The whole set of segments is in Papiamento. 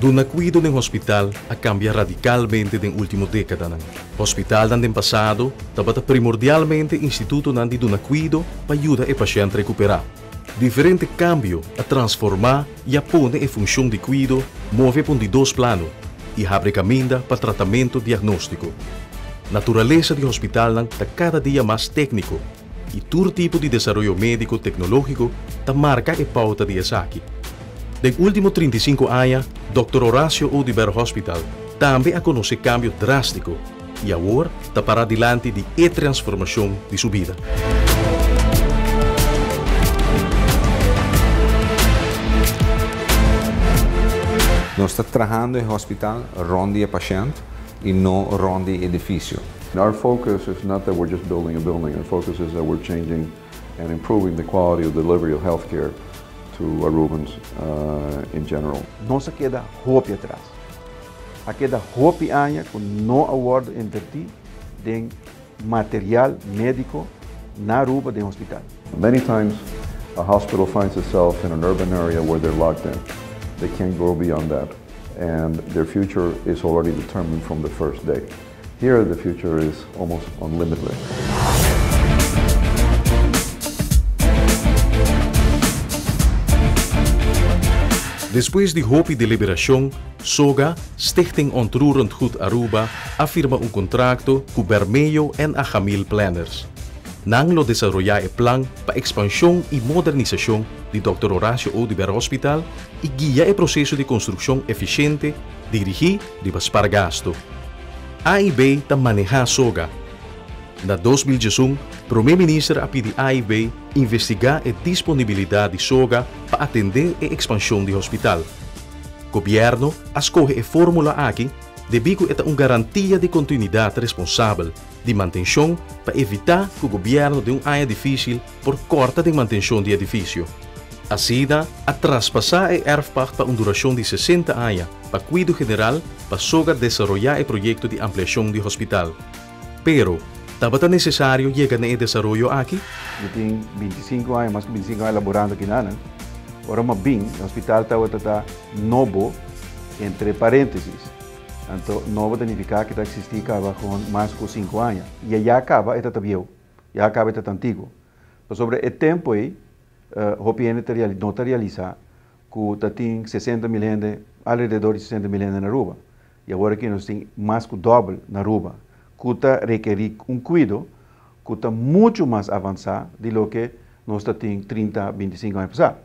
Duna cuido den hospital a cambia radicalmente den ultimo decadanan. Hospitalnan den pasado tabata primordialmente institutonan di duna cuido pa yuda e pashent recupera. Diferente cambio a transforma y a pone e funcion di cuido move pa un di dos plano y habri caminda pa tratamento diagnostico. Naturalesa di hospitalnan ta cada dia mas tecnico y tur tipo di desaroyo medico tecnologico ta marca e pauta di esaki. Den ultimo 35 aña, Dòkter Horacio Oduber Hospital tambe a conoce cambio drastico y awor ta para dilanti di e transformacion di su bida. Nos ta trahando e hospital rond di e pashent y no rond di edificio. Our focus is not that we're just building a building, our focus is that we're changing and improving the quality of delivery of healthcare to Arubans in general. Nos a keda hopi atras. A keda hopi aña cu no a wordo inverti den material medico na Aruba den hospital. Many times a hospital finds itself in an urban area where they're locked in. They can't grow beyond that and their future is already determined from the first day. Here the future is almost unlimited. Despues di hopi deliberacion, SOGA, Stichting Ontroerend Goed Aruba, a firma un contracto cu Bermello en Ajamil Planners. Nan lo desaroya e plan pa expansion y modernisacion di Dòkter Horacio Oduber Hospital y guia e proceso di construccion eficiente dirigi riba spar gasto. AIB ta maneha SOGA. Na 2011, Prome Minister a pidi AIB investiga e disponibilidad di SOGA pa atende e expansion di hospital. Gobierno a scoge e formula aki debi cu e ta un garantia di continuidad responsabel di mantencion pa evita cu gobierno den un aña dificil por corta den mantencion di edificio. Asina a traspasa e erfpacht pa un duracion di 60 aña pa Cuido General pa SOGA desaroya e proyecto di ampliacion di hospital. Pero, tabata necesario yega na e desaroyo aki? Mi tin 25 aña, mas cu 25 aña laborando aki na nan. Ora m'a bin, e hospital tabata ta nobo, entre parentesis. Anto, nobo ta nifica cu ta existi caba gewoon mas cu 5 aña. Y ya caba e ta ta bieu, ya caba e ta ta antiguo. Pasobra e tempo ey, hopi hende ta no ta realisa cu ta tin 60 mil hende, alrededor di 60 mil hende na Aruba. Y awor aki nos tin mas cu dobel na Aruba, cu ta rekeri un cuido cu ta mucho mas avansa di loke nos ta tin 30, 25 aña pasa.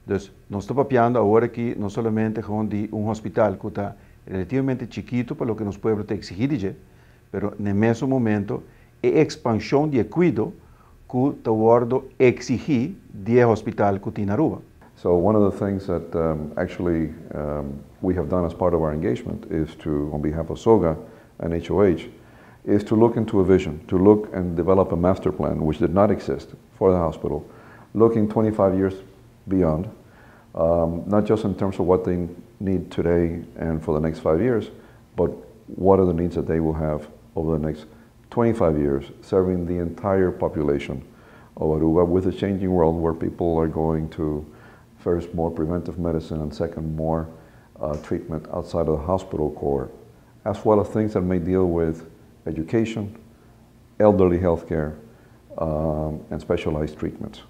Dus nos ta papiando awor aki no solamente gewoon di un hospital cu ta relativamente chikito pa loke nos pueblo ta exigi di dje, pero na mesun momento e expansion di e cuido cu ta wordo exigi di e hospital cu tin na Aruba. So one of the things that actually we have done as part of our engagement is to, on behalf of SOGA and HOH, is to look into a vision, to look and develop a master plan, which did not exist for the hospital, looking 25 years beyond, not just in terms of what they need today and for the next 5 years, but what are the needs that they will have over the next 25 years, serving the entire population of Aruba with a changing world where people are going to, first, more preventive medicine, and second, more treatment outside of the hospital core, as well as things that may deal with education, elderly health care, and specialized treatments.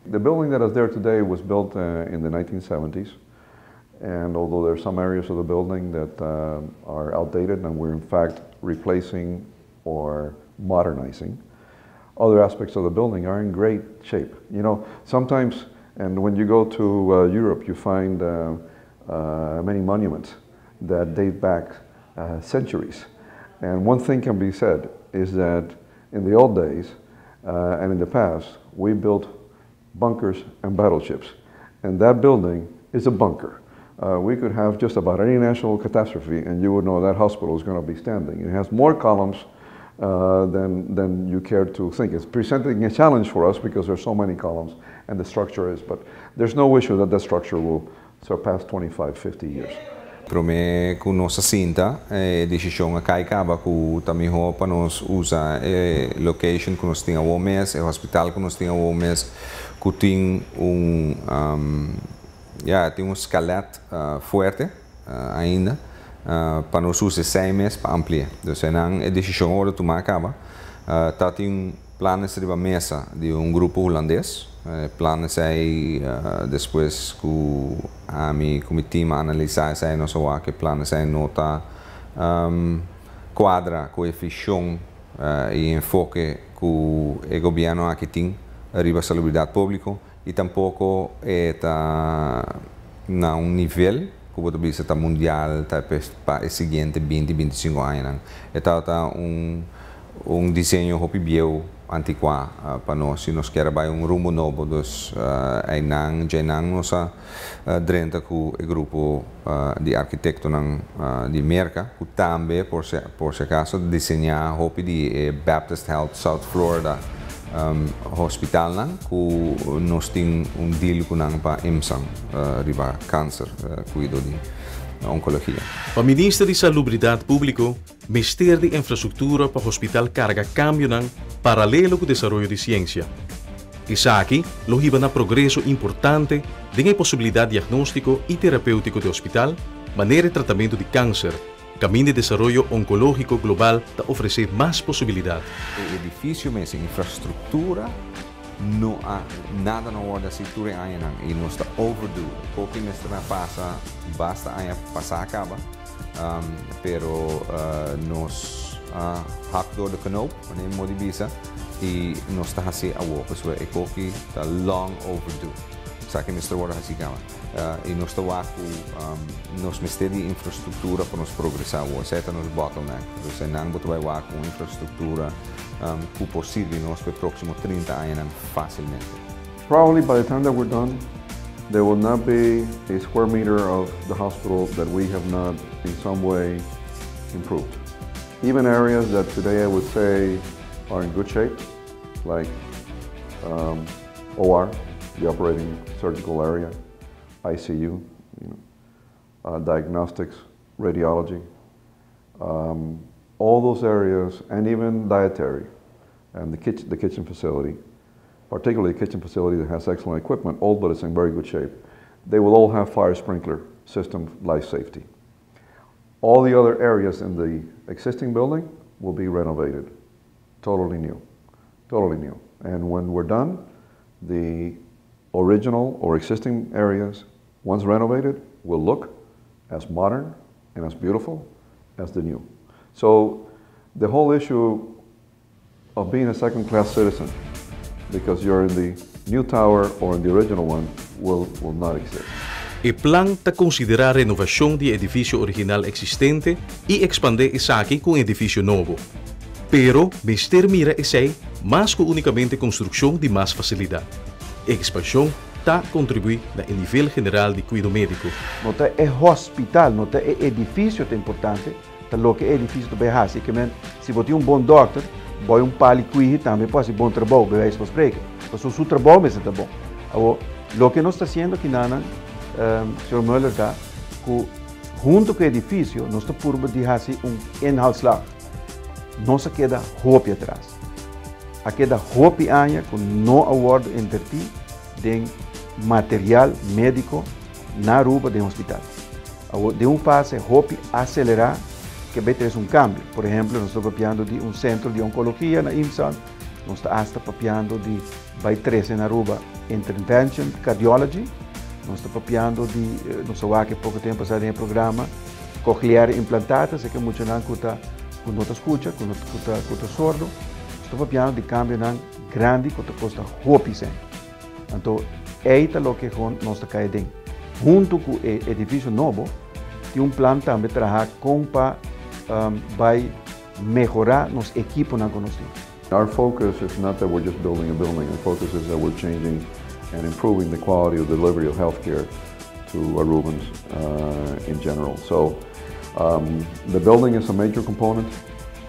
The building that is there today was built in the 1970s, and although there are some areas of the building that are outdated and we're in fact replacing or modernizing, other aspects of the building are in great shape. You know, sometimes, and when you go to Europe, you find many monuments that date back centuries. And one thing can be said is that in the old days and in the past, we built bunkers and battleships. And that building is a bunker. We could have just about any national catastrophe and you would know that hospital is going to be standing. It has more columns than you care to think. It's presenting a challenge for us because there's so many columns and the structure is, but there's no issue that that structure will surpass 25, 50 years. Prome cu nos a sinta, e decision a cay caba cu ta miho pa nos usa e location cu nos tin awo mes, e hospital cu nos tin awo mes, cu tin un, ja, tin un skelet fuerte. Ainda pa nos usa 6 mes pa amplia. Dus nan e decision ora tuma caba. Tatin plannen riba mesa di un grupo hulandes. Plannen ey despues cu ami cu mi team analisa esey, nos a wak cu plannen ey no ta cuadra cu e vision y enfoke cu e gobierno aki tin riba salubridad publico y tampoco ta na un nivel cu bo ta ta mundial, ta pa e siguiente 20, 25 aña. Ta un diseño hopi bieu, anticua pa nos, si nos kier bay un rumbo nobo. Dus eynan nan nos a drenta cu e grupo di arquitectonan di Merca cu tambe por si acaso diseña hopi di Baptist Health South Florida hospital nan, cu nos tin un deal cu nan pa IMSAN riba cancer, cuido di oncologia. Pa Minister di Salubridad Publico, mester di infrastructura pa hospital carga cambionan paralelo cu desaroyo di ciencia. Esaki lo hiba na progreso importante den posibilidad diagnostico y terapeutico di hospital, manera di tratamento di cancer, caminda di desaroyo oncologico global ta ofrece mas posibilidad. E edificio mes, infrastructura, no a nada na orde asina tur aña y nos ta overdue. Poco mester pasa, basta aña pasa caba, pero nos hak door de knoop, manera modi bisa, y nos ta asina awo, pasobra e cos aki ta long overdue. Sa cu mester wordo asina caba. Y nos ta cu nos mester di infrastructura pa nos progresa, esey ta nos bottleneck. Dus nan bo ta bay wak cu infrastructura cu por sirbi nos pa e proximo 30 aña facilmente. Probably by the time that we're done, there will not be a square meter of the hospital that we have not in some way improved. Even areas that today I would say are in good shape, like OR, the operating surgical area, ICU, diagnostics, radiology, all those areas, and even dietary and the kitchen facility, particularly the kitchen facility that has excellent equipment, old but it's in very good shape. They will all have fire sprinkler system, life safety. All the other areas in the existing building will be renovated, totally new, totally new. And when we're done, the original or existing areas, once renovated, will look as modern and as beautiful as the new. So the whole issue of being a second-class citizen because you're in the new tower or in the original one will not exist. E plan ta considera renovacion di edificio original existente y expande esaki cu edificio nobo. Pero, mester mira esey mas cu unicamente construccion di mas facilidad. Expansion ta contribui na nivel general di cuido medico. No ta e hospital, no ta e edificio ta importante, ta loke e edificio ta haci, kiermen, si bo tin un bon dokter, bay un pali cuido tambe por haci bon trabou, bij wijze van spreken. Pasobra su trabou mes ta bon. Awor, loke nos ta haciendo aki na señor Muller ta, cu hunto cu e edificio, nos ta purba di haci un inhaalslag. Nos a keda hopi atras. A keda hopi aña cu no a wordo inverti den material medico na Aruba den hospital. Den un fase hopi acelera cu bay trece un cambio. Por ehempel, nos ta papiando di un centro di oncologia na IMSAN, nos ta hasta papiando di bay trece na Aruba intervention cardiology, nos ta papiando di, nos a wak poco tempo pasa den programa, cochlear implantaten, cu muchanan cu no ta scucha, cu ta sordo, nos ta papiando di cambionan grandi cu ta costa hopi cen. Anto, ey ta loke nos ta cay den. Hunto cu e edificio nobo, tin un plan tambe traha con pa bay mehora nos ekiponan cu nos tin. Our focus is not that we're just building a building. Our focus is that we're changing and improving the quality of delivery of healthcare to Arubans in general. So the building is a major component,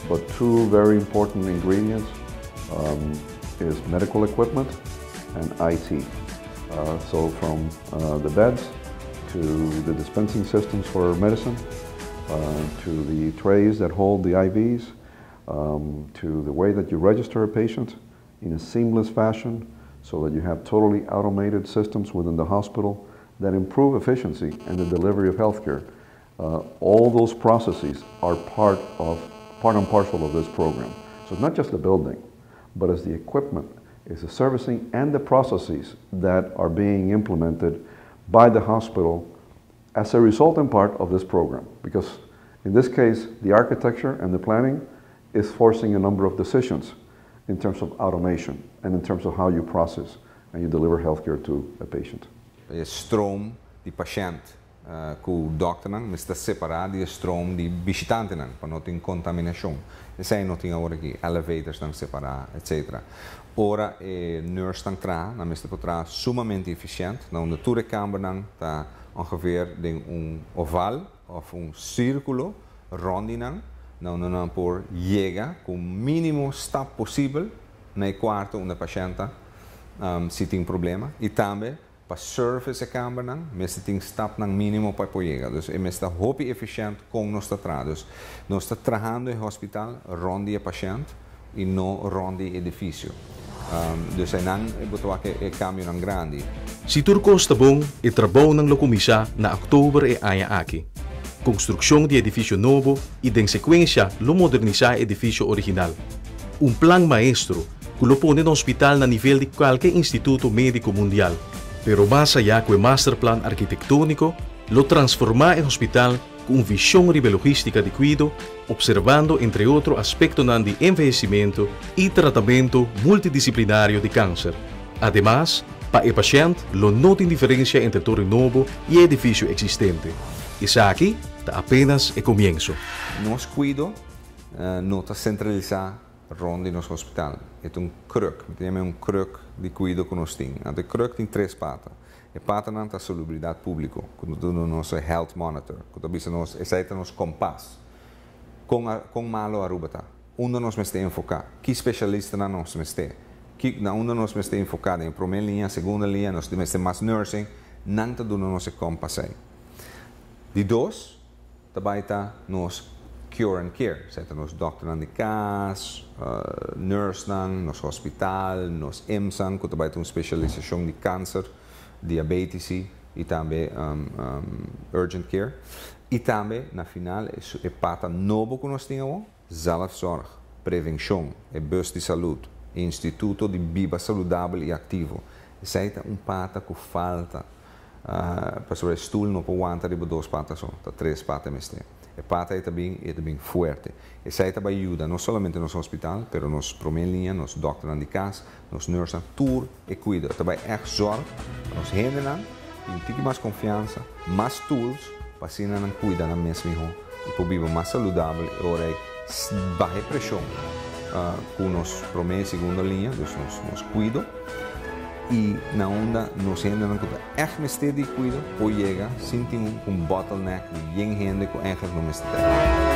but two very important ingredients is medical equipment and IT. So from the beds to the dispensing systems for medicine, to the trays that hold the IVs, to the way that you register a patient in a seamless fashion so that you have totally automated systems within the hospital that improve efficiency and the delivery of healthcare. All those processes are part and parcel of this program. So it's not just the building, but it's the equipment, it's the servicing and the processes that are being implemented by the hospital as a resultant part of this program. Because in this case, the architecture and the planning is forcing a number of decisions in terms of automation and in terms of how you process and you deliver healthcare to a patient. E stroom di pashent cu dokternan mester separa di stroom di bishitantenan pa no tin contaminacion. Esey no tin awor aki, elevators nan separa, etc. Ora e nurse nan traha, nan mester por traha sumamente eficiente, na unda tur kambernan ta ongeveer den un oval of un circulo rond nan, na unda nan por yega cu minimo stap posibel na cuarto unda pashent si tin problema y tambe pa service e kambernan, mester tin stapnan minimo pa por yega. Dus e mester ta hopi eficiente con nos ta traha. Dus nos ta trahando e hospital rond di pashent y no rond di edificio. Dus einan bo ta wak e cambionan grandi. Si tur cos ta bon, e trabounan lo cuminsa na october e aña aki. Construccion di edificio nobo y den secuencia lo modernisa e edificio original. Un plan maestro cu lo pone e hospital na nivel di cualkier instituto medico mundial. Pero mas aya cu e masterplan arkitectonico, lo transforma e hospital cu un vision di logistica di cuido, observando, entre otro, aspecto di envehecimento y tratamento multidisciplinario di cancer. Ademas, pa e pashent, lo no tin diferencia entre toren nobo y edificio existente. Esaki ta apenas e comienso. Nos cuido no ta centralisa rond di nos hospital. E un kruk, tin un kruk di cuido cu nos tin. E kruk tin tres pata. E patanan ta salubridad publico, cu ta nos health monitor, cu ta bisa nos, esey ta nos kompas. Con malo Aruba ta. Unda nos mester enfoca? Ki specialistanan nos mester? Na unda nos mester enfoca? Den prome liña, segundo liña, nos mester mas nursing, nan ta duna nos kompas ey. Di dos, tambe ta nos cure and care, sea nos dokternan di cas, nursenan, nos hospital, nos IMSAN, cu tambe tin un specialisacion di cancer, diabetes y tambe urgent care. Y tambe, na final, e pata nobo cu nos tin, zelfzorg, prevencion, e bus di salud, Instituto di Biba Saludabel y Activo. Esey ta un pata cu falta. Pasobra e stoel no por wanta riba dos pata so, ta tres pata mester. E pata ta bon fuerte. Esey ta yuda no solamente nos hospital, pero nos prome liña, nos dokternan di cas, nos nurse, tur e cuido. Ta bay echt zorg, nos hendenan, tin mas confiansa, mas tools, pa asina nan cuida nan mes miho y por biba mas saludabel y ora baha presion cu nos prome y segundo liña, dus nos cuido y na unda nos hendenan cu echt mester di cuido, por yega sin tin un bottleneck di yen hende cu eigenlijk no mester.